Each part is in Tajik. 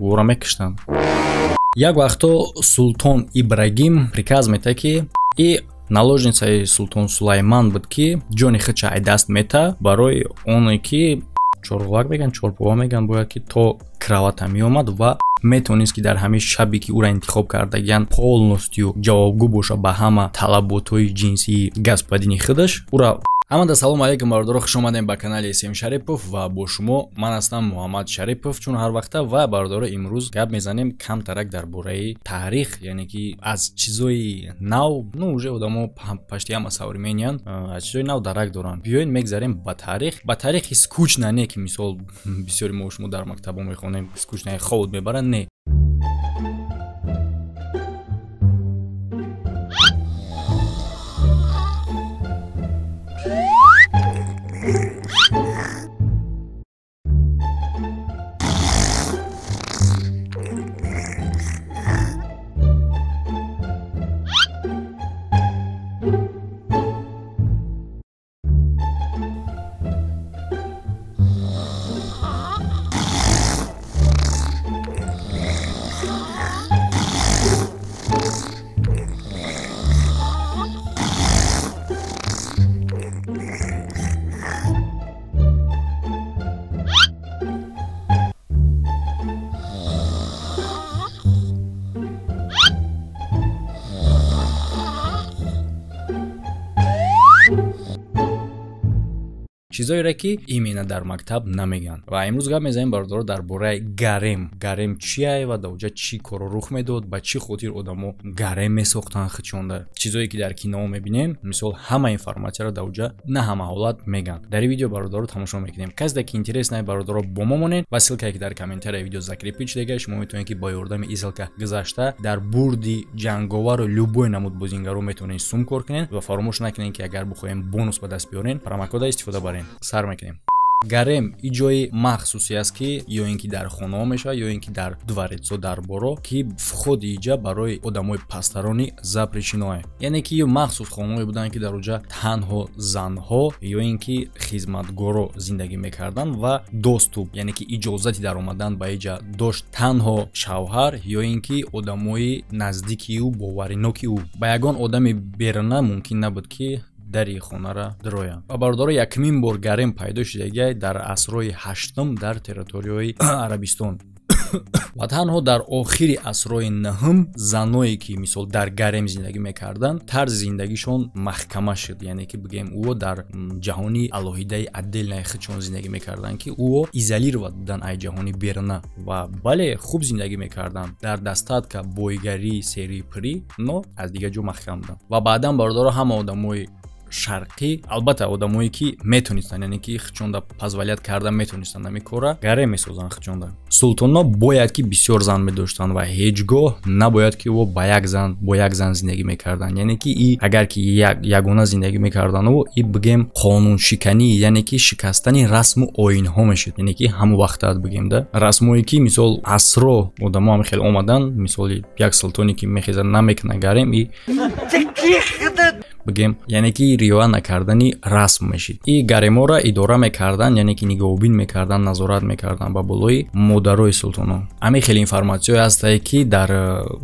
Ӯро мекуштанд. Як вақто султон Ибрагим приказ мета, ки и наложницаи султон Сулайман буд, ки ҷони худша ай даст мета барои оне ки чорғовак меган, чорпова меган, бояд ки то кровата меомад ва метавонист, ки дар ҳамин шабе, ки ӯро интихоб кардагиян, полностью ҷавобгӯ боша ба ҳама талаботҳои ҷинсии господини худаш ӯра. Ҳамада салому алейкум, бародаро, хуш омадем ба канали См Шарипов ва бо шумо ман ҳастам, Муҳаммад Шарипов, чун ҳар вақта. Ва бародаро, имрӯз гап мезанем камтарак дар бораи таърих, яъне ки аз чизои нав, ну, уже одамо почти ҳама современиян, аз чизои нав дарак доранд. Биёед, мегзарем ба таърих, ба таърихи скучно не, ки мисол бисёри мо шумо дар мактабо мехонем, скучно, хобот мебаранд, не. Чизоере ки именно дар мактаб намегӯянд. Ва имрӯз гап мезанем, бародаро, дар бораи гарем. Гарем чие ва дар оҷа чӣ корро рух медод, ба чӣ хотир одамо гарем месохтанд хичонда. Чизое ки дар киноҳо мебинем, мисол, ҳама информатсияро дар оҷа на ҳама ҳолат мегӯянд. Дар ин видео, бародаро, тамошо мекунем. Касе ки интересно, бародаро, бо мо монед ва ссылкае ки дар комментарияи видео закрепить шудага, шумо метавонед, ки бо ёрдами ин ссылка гузашта дар бурди ҷанговару любой намуд бозингаро метавонед сум кор кунед. Ва фаромӯш накунед, ки агар бихоҳем бонус ба даст биёрен, промокода истифода барен. Сар мекунем. Гарем и ҷои махсусе аст, ки ё ин ки дар хонаҳо мешавад, ё ин ки дар дворецо, дарборо, ки входи иҷа барои одамои пастарони запрещено, яъне ки ё махсус хонаҳое буданд, ки дар оҷа танҳо занҳо ё ин ки хизматгоро зиндагӣ мекарданд ва доступ, яъне ки иҷозати даромадан ба иҷа дошт танҳо шавҳар ё ин ки одамои наздики ӯ, бовариноки ӯ. Ба ягон одами беруна мумкин набуд, ки дари хонара дароянд. Ва бародаро, якумин бор гарем пайдо шудагиай дар асрҳои ҳаштум дар территорияи Арабистон ва танҳо дар охири асрҳои наҳум заное ки мисол дар гарем зиндагӣ мекарданд, тарзи зиндагишон маҳкама шуд, яъне ки бигӯем, ӯо дар ҷаҳони алоҳидаи, отдельнаи худшон зиндагӣ мекарданд, ки ӯо изолировать буданд ай ҷаҳони беруна. Ва бале, хуб зиндагӣ мекарданд, дар достатка, бойгарӣ, серии пурӣ, но аз дигар ҷо маҳкам буданд. Ва баъдан, бародаро, ҳама одамои шарқӣ, албатта одамое ки метонистанд, яъне ки хичонда позволять карда метонистанд, ҳамин кора гарем месозанд хичонда. Султонҳо бояд ки бисёр зан медоштанд ва ҳеҷ гоҳ набояд ки ӯ ба як зан, бо як зан зиндагӣ мекарданд, яъне ки и агар ки ягона зиндагӣ мекарданд, ӯ и бигем қонуншиканӣ, яъне ки шикастани расму оинҳо мешуд. Яъне ки ҳамон вақтат бигем да расмое ки мисол асро одамо ҳам хеле омаданд, мисоли як султоне ки мехезад, намекунад гарем, и бигем, яъне ки риоя накардани расм мешид. И гаремора идора мекарданд, яъне ки нигоҳубин мекарданд, назорат мекарданд ба болои модарои султонҳо. Ҳамин хеле информатсияое ҳастае, ки дар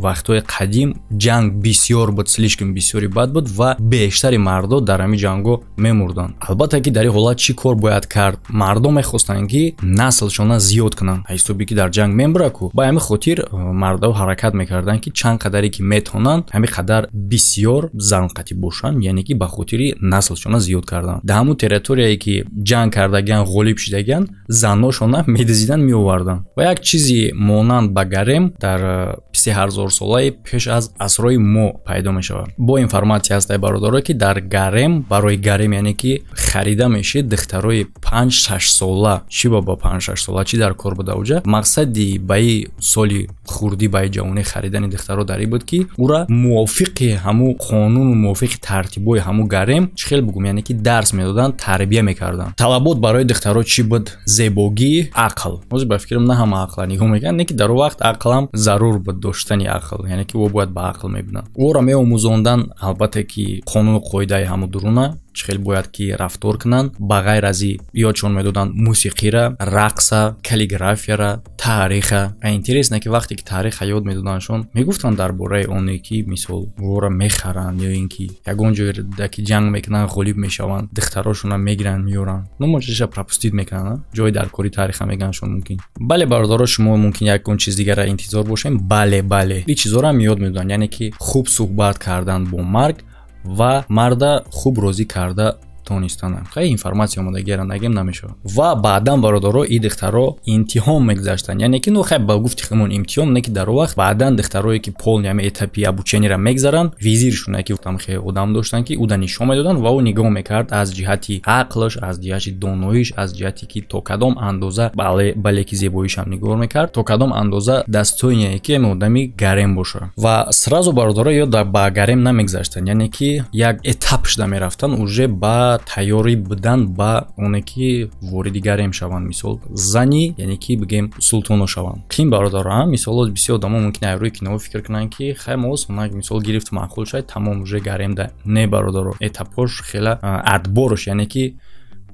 вақтҳои қадим ҷанг бисёр буд, слишком бисёри бад буд ва бештари мардо дар ҳамин ҷангҳо мемурданд. Албатта ки дар ин ҳолат чӣ кор бояд кард? Мардо мехостанд, ки наслшона зиёд кунанд, ҳисоби ки дар ҷанг мемураку. Ба ҳамин хотир мардо ҳаракат мекарданд, ки чанд қадаре ки метавонанд, ҳамин қадар бисёр занқатӣ бошанд, яъне ки ба хотири наслшона зиёд кардан. Дар ҳамун территорияе ки ҷанг кардагиан, ғолиб шудагиан, заношона медизиданд, меоварданд. Ва як чизи монанд ба гарем дар 3000-солаи пеш аз асрҳои мо пайдо мешавад. Бо информатсия ҳастай, бародаро, ки дар гарем, барои гарем, яъне ки харида мешид духтарои 5-6 сола. Чӣ ба 5-6 сола чӣ дар кор буда уҷа? Мақсади ба и соли хурдӣ, ба и ҷавонӣ харидани духтаро дар ин буд, ки ӯра мувофиқи ҳамун қонуну мувофиқи тартибҳои ҳамун гарем, чӣ хел бугум, яъне ки дарс медоданд, тарбия мекарданд. Талабот барои духтаро чӣ буд? Зебогӣ, ақл. Ҳозир ба фикрам на ҳама ақла нигоҳ мекунанд, не ки дар он вақт ақлам зарур буд, доштани ақл, яъне ки ӯ бояд ба ақл мебинанд. Ӯро меомӯзонданд, албатта ки қонуну қоидаи ҳамун дуруна. Чӣ хел бояд ки рафтор кунанд. Ба ғайр аз и ёдшон медоданд мусиқира, рақса, каллиграфияра, таъриха. Интересно, ки вақте ки таъриха ёд медоданшон, мегуфтанд дар бораи оне ки, мисол, вора мехаранд ё ин ки ягон ҷое ки ҷанг мекунанд, ғолиб мешаванд, духтарошонро мегиранд, меёранд. Ну, можеша пропустить мекунанд, ҷои дар кори таъриха меганшон мумкин. Бале, бародаро, шумо мумкин ягон чиз дигара интизор бошем. Бале, бале, ин чизҳоро ҳам ёд медоданд, яъне ки хуб суҳбат кардан бо марг ва марда хуб розӣ карда тонистан. Хеле информатсия омодагиара нагем, намешавад. Ва баъдан, бародаро, и духтаро имтиҳон мегузаштанд, яъне ки, ну, хай, ба гуфти химон имтиҳон не, ки дар вақт баъдан духтарое ки полный ҳами этапи обучениеро мегзаранд, визиршуна ки там хеле одам доштанд, ки ӯ да нишон медоданд ва ӯ нигоҳ мекард аз ҷиҳати ақлаш, аз ҷиҳати доноиш, аз ҷиҳати ки то кадом андоза, бале, ки зебоишам нигоҳ мекард, то кадом андоза достойное ки ами одами гарем боша. Ва сразу, бародаро, ё ба гарем намегзаштанд, яъне ки як этап шуда мерафтанд, уже ба тайёрӣ будан ба оне ки вориди гарем шаванд, мисол, зани, яъне ки бигем, султоно шаванд. Қин, бародаро, мисол, бисёр одамо мумкин ай рӯи киноҳо фикр кунанд, ки хай, мо осонак, мисол, гирифт, маъқул шавад, тамом, уже гарем да. Не, бародаро, этапҳош хела, отборш, яъне ки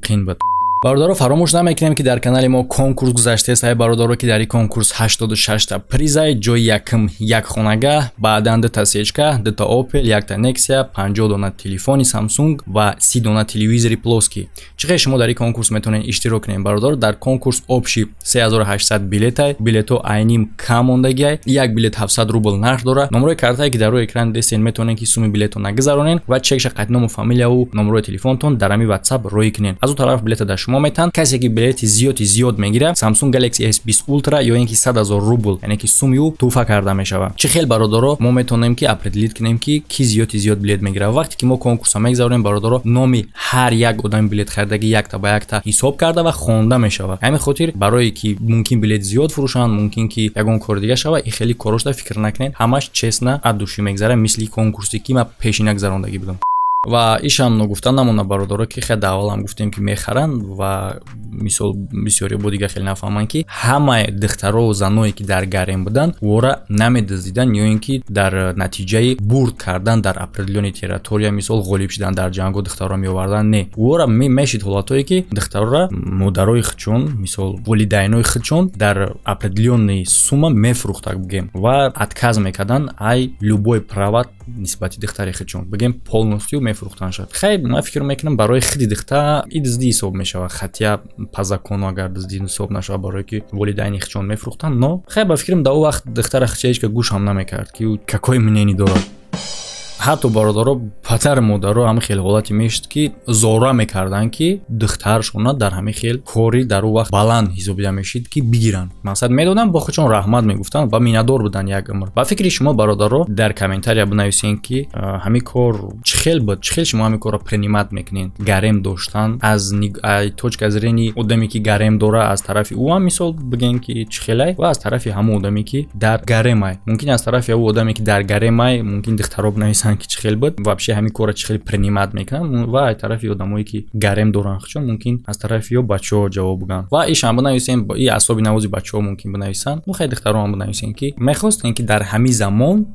қин буд. Бародаро, фаромӯш намекунем, ки дар канали мо конкурс гузаштааст. Ай бародаро, ки дар ин конкурс 86та призай: ҷои якум як хонага, баъдан дута сечка, дута Опел, якта Нексия, 50 дона телефони Самсунг ва 30 дона телевизори плоский. Чӣ хел шумо дар ин конкурс метавонед иштирок кунед, бародаро? Дар конкурс общий 3800 билетай, билетҳо айним кам мондагиай, як билет 700 рубл нарх дорад. Номерои картае, ки дар рӯи экран дестен, метавонед ки суми билетро нагузаронед ва чекша қайдному, фамилияву номерои телефонтон дар ҳами WhatsApp роӣ кунед. Аз он тараф билета дар шумо метаҳанд. Касе ки билети зиёди зиёд мегирад, Samsung Galaxy S20 Ultra ё ин ки 100 000 рубл, яъне ки суми ӯ тӯҳфа карда мешавад. Чӣ хел, бародаро, мо метавонем ки определить кунем, ки ки зиёди зиёд билет мегирад? Вақте ки мо конкурса мегузаронем, бародаро, номи ҳар як одами билет харидагӣ якта ба якта ҳисоб карда ва хонда мешавад. Ҳамин хотир, барое ки мумкин билет зиёд фурӯшанд, мумкин ки ягон кори дига шавад, и хеле корошда фикр накунед, ҳамаш честно, от души мегзарад, мисли конкурсе ки ман пешина гузарондагӣ будам. Ва ишам ногуфта намонад, бародаро, ки хеле аввалам гуфтем, ки мехаранд ва, мисол, бисёриё бо дига хеле нафаҳманд, ки ҳамаи духтарову заное, ки дар гарем буданд, вора намедуздиданд ё ин ки дар натиҷаи бурд кардан дар определённый территория, мисол, ғолиб шудан дар ҷангу, духтарро меоварданд. Не, вора мешид ҳолатҳое, ки духтарора модарои худшон, мисол, волидайнои худшон дар определённый сумма мефурӯхтак, бигем, ва отказ мекарданд ай любой права нисбати духтари худшон, бигем, полностью мефурӯхтан шуд. Хай, ман фикр мекунам, барои худи духтар и дуздӣ ҳисоб мешавад, хотя по закону агар дуздӣ ҳисоб нашавад, барое ки волидайни худшон мефурӯхтанд. Но хай, ба фикрам, дар он вақт духтара худша ҳеҷ гӯшам намекард, ки ӯ какое мнение дорад. Ҳатто, бародаро, падару модаро ҳамин хел ҳолате мешуд, ки зора мекарданд, ки духтаршона дар ҳамин хел кори дар он вақт баланд ҳисобида мешид, ки бигиранд. Мақсад, медоданд, бо худшон раҳмат мегуфтанд ва миннатдор буданд як умр. Ба фикри шумо, бародаро, дар комментария бинависед, ки ҳамин кор чӣ хел буд, чӣ хел шумо ҳамин корро принимать мекунед, гарем доштан, аз точка зрения одаме, ки гарем дора, аз тарафи ӯ ҳам, мисол, бигем, ки чӣ хелай, ва аз тарафи ҳамон одаме, ки дар гаремай. Мумкин аз тарафи ӯ одаме, ки дар гаремай, мумкин духтаро бинависанд, ки чӣ хел буд вообще, ҳамин корро чӣ хел принимать мекунанд, ва аз тарафи одамое, ки гарем доранд худшон, мумкин аз тарафи ё бачаҳо ҷавоб бигӯянд. Ва ишам бинависем, и асоби навози бачаҳо мумкин бинависанд, ну хеле духтаро ҳам бинависем, ки мехостем, ки дар ҳамин замон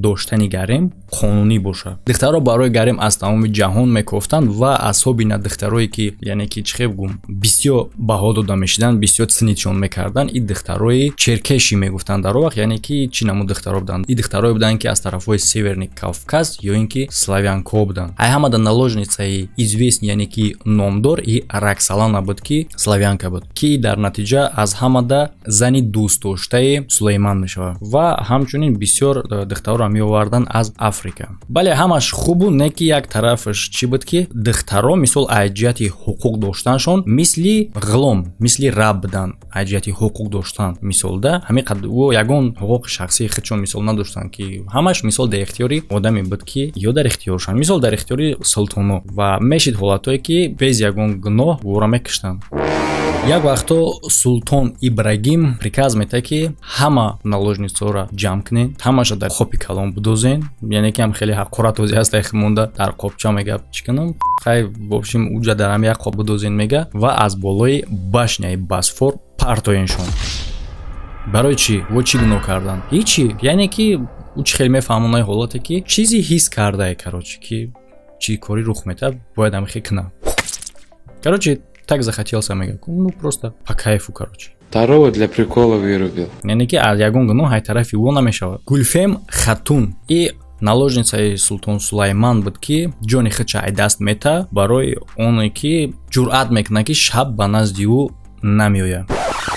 доштани гарем қонунӣ бошад. Духтаро барои гарем аз тамоми ҷаҳон мекофтанд ва асобина духтарое, ки, яъне ки, чӣ хел гум, бисёр баҳо дода мешиданд, бисёр ценитшон мекарданд, и духтарои черкеши мегуфтанд дар он вақт. Яъне ки чӣ намуд духтаро буданд? И духтарое буданд, ки аз тарафҳои Северный Кавказ ё ин ки славянко буданд. Ай ҳамада наложницаи известный, яъне ки номдор, и Роксолана буд, ки славянка буд, ки дар натиҷа аз ҳамада зани дӯстдоштаи Сулейман мешавад. Ва ҳамчунин бисёр духтароро меоварданд аз Африка. Бале, ҳамаш хубу не, ки як тарафаш чӣ буд, ки духтаро, мисол, аз ҷиҳати ҳуқуқ доштаншон мисли ғулом, мисли раб буданд аз ҷиҳати ҳуқуқ доштан. Мисол, да ҳамин қад ӯ ягон ҳуқуқи шахсии худшон, мисол, надоштанд, ки ҳамаш, мисол, дар ихтиёри одаме буд, ки ё дар ихтиёршон, мисол, дар ихтиёри султоно. Ва мешид ҳолатҳое, ки без ягон гуноҳ ӯро мекуштанд. Як вақто султон Ибрагим приказ метаҳад, ки ҳама наложницаҳоро ҷамъ кунед, ҳамаша дар қопи калон будозен, яъне ки ҳам хеле ҳақорат ози ҳаст, монда дар қопча мега, чӣ кунам. Хай, в общем, уҷа дар ҳами як қоп будозен, мега, ва аз болои башняи Босфор партоеншон. Барои чӣ? Во чӣ гуноҳ карданд? Ҳичи. Яъне ки ӯ чӣ хел мефаҳмонаи ҳолате, ки чизе ҳис кардае, короче, ки Чӣ кори рух метавад, бояд ҳамихе кунам. Короче, так захотелся, мега, ну, просто по кайфу, короче. Второго для прикола вырубил. Яъне ки аз ягон гуноҳ ай тарафи ӯ намешавад. Гулфем Хатун и наложницаи султон Сулайман буд, ки ҷони худша ай даст мета барои оне ки ҷуръат мекунад, ки шаб ба назди ӯ намеояд.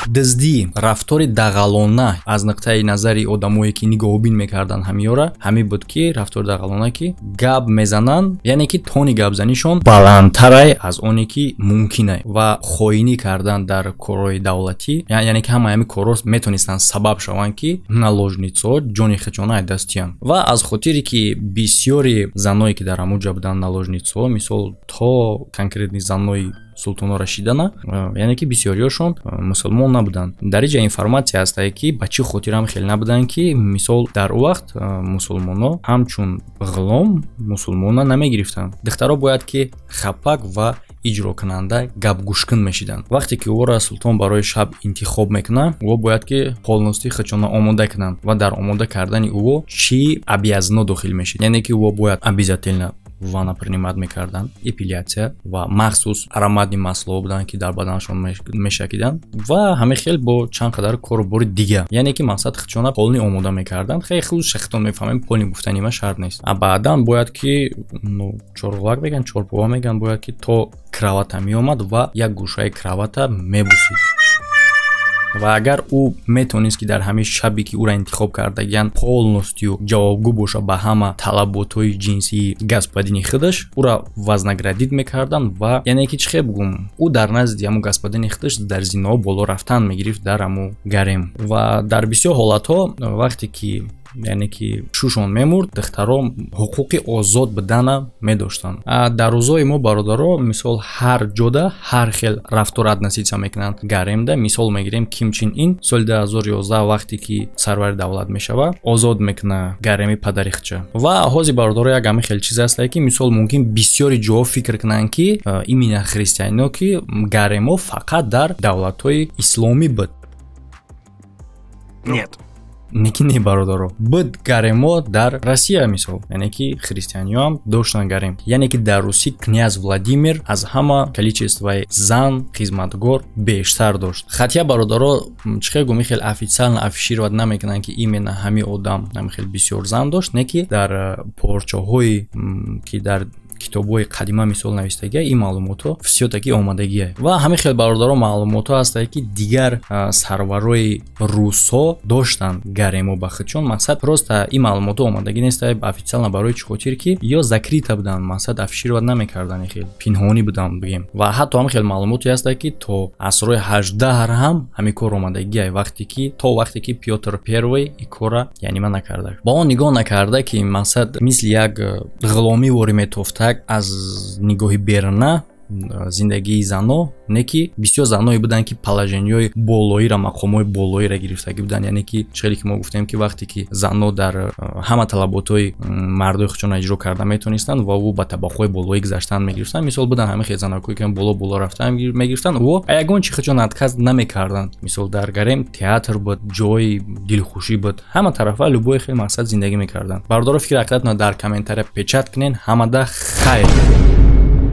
Дуздӣ, рафтори дағалона аз нуқтаи назари одамое, ки нигоҳубин мекарданд ҳамиёра, ҳамин буд, ки рафтори дағалона, ки гап мезананд, яъне ки тони гапзанишон баландтарай аз оне ки мумкинай, ва хоинӣ кардан дар корҳои давлатӣ, яъне ки ҳамаи ҳамин корҳо метонистанд сабаб шаванд, ки наложницаҳо ҷони худшона аз даст диҳанд. Ва аз хотире ки бисёри заное, ки дар ҳамун ҷо буданд, наложницаҳо, мисол, то конкретный занои султонора шидана, яъне ки бисёриёшон мусулмон набуданд. Дар инҷа информатсия ҳастае, ки ба чӣ хотирам хеле набуданд, ки мисол, дар ӯ вақт мусулмоно ҳамчун ғулом мусулмона намегирифтанд. Духтаро бояд ки хапак ва иҷрокунанда, гапгӯшкун мешиданд. Вақте ки ӯро султон барои шаб интихоб мекунад, ӯ бояд ки полностью худшона омода кунанд. Ва дар омода кардани ӯ чӣ обязано дохил мешид? Яъне ки ӯ бояд обязательно ванна принимать мекарданд, эпиляция ва махсус ароматный масло буданд, ки дар баданашон мешакиданд, ва ҳамин хел бо чанд қадар кору бори дига. Яъне ки мақсад, худшона полный омода мекарданд. Хеле худ шахтон мефаҳмем, полный гуфтани ма шарт нест. А баъдан бояд ки, ну, чорғулак меган, чорпова меган, бояд ки то кровата меомад ва як гӯшаи кровата мебусид. Ва агар ӯ метавонист, ки дар ҳамин шабе, ки ӯро интихоб кардагиянд, полностью ҷавобгӯ боша ба ҳама талаботҳои ҷинсии господини худаш, ӯро вознаградить мекарданд. Ва яъне ки чӣ хел бугум, ӯ дар назди ҳамун господини худаш дар зинаҳо боло рафтан мегирифт дар ҳамун гарем. Ва дар бисёр ҳолатҳо, вақте ки, яъне ки шушон мемурд, духтаро ҳуқуқи озод будана медоштанд. Дар рӯзҳои мо, бародаро, мисол, ҳар ҷода ҳар хел рафтор относиться мекунанд гаремда. Мисол мегирем, Ким Чин Ин соли 2011, вақте ки сарвари давлат мешавад, озод мекуна гареми падари худша. Ва ҳозир, бародаро, як ҳамин хел чиз ҳастае, ки мисол, мумкин бисёри ҷоҳо фикр кунанд, ки именно христианино, ки гаремо фақат дар давлатҳои исломӣ буд. Нет. Неки не, бародаро, буд гаремо дар Россия, мисол, яъне ки христианиёам доштанд гарем. Яъне ки дар Русӣ князь Владимир аз ҳама количествои зан хизматгор бештар дошт. Хотя, бародаро, чӣ хел гум, хел официально афишировать намекунанд, ки именно ҳамин одам ҳамин хел бисёр зан дошт. Не ки дар порчаҳои, ки дар китобҳои қадима, мисол, навистагия, ин маълумотҳо всё-таки омадагия. Ва ҳамин хел, бародаро, маълумотҳо ҳастае, ки дигар сарварои русҳо доштанд гаремо ба худшон. Мақсад, просто ин маълумотҳо омадагӣ нест официально. Барои чӣ хотир ки ё закрыто буданд, мақсад, афишировать намекарданд, хел пинҳонӣ буданд, бигем. Ва ҳатто ҳамин хел маълумоте ҳастае, ки то асрҳои 18 ҳам ҳамин кор омадагия, вақте ки то вақте ки Пётр Первый и кора яъне ма накарда, ба он нигоҳ накарда, ки мақсад, мисли як ғуломӣ ворӣ метофтак аз нигоҳи беруна зиндагии зано. Не ки бисёр заное буданд, ки положениҳои болоира, мақомҳои болоира гирифтагӣ буданд. Яъне ки хеле ки мо гуфтем, ки вақте ки зано дар ҳама талаботҳои мардои худшонро иҷро карда метавонистанд ва ӯ ба табақҳои болоӣ гузаштан мегирифтанд. Мисол, буданд ҳамин хел занакое, ки боло боло рафтан мегирифтанд, ӯ ягон чи худшон отказ намекарданд. Мисол, дар гарем театр буд, ҷои дилхушӣ буд, ҳама тарафа любой хел, мақсад, зиндагӣ мекарданд. Бародаро, фикри ақиdatона дар комментария печать кунен. Ҳамада хайр.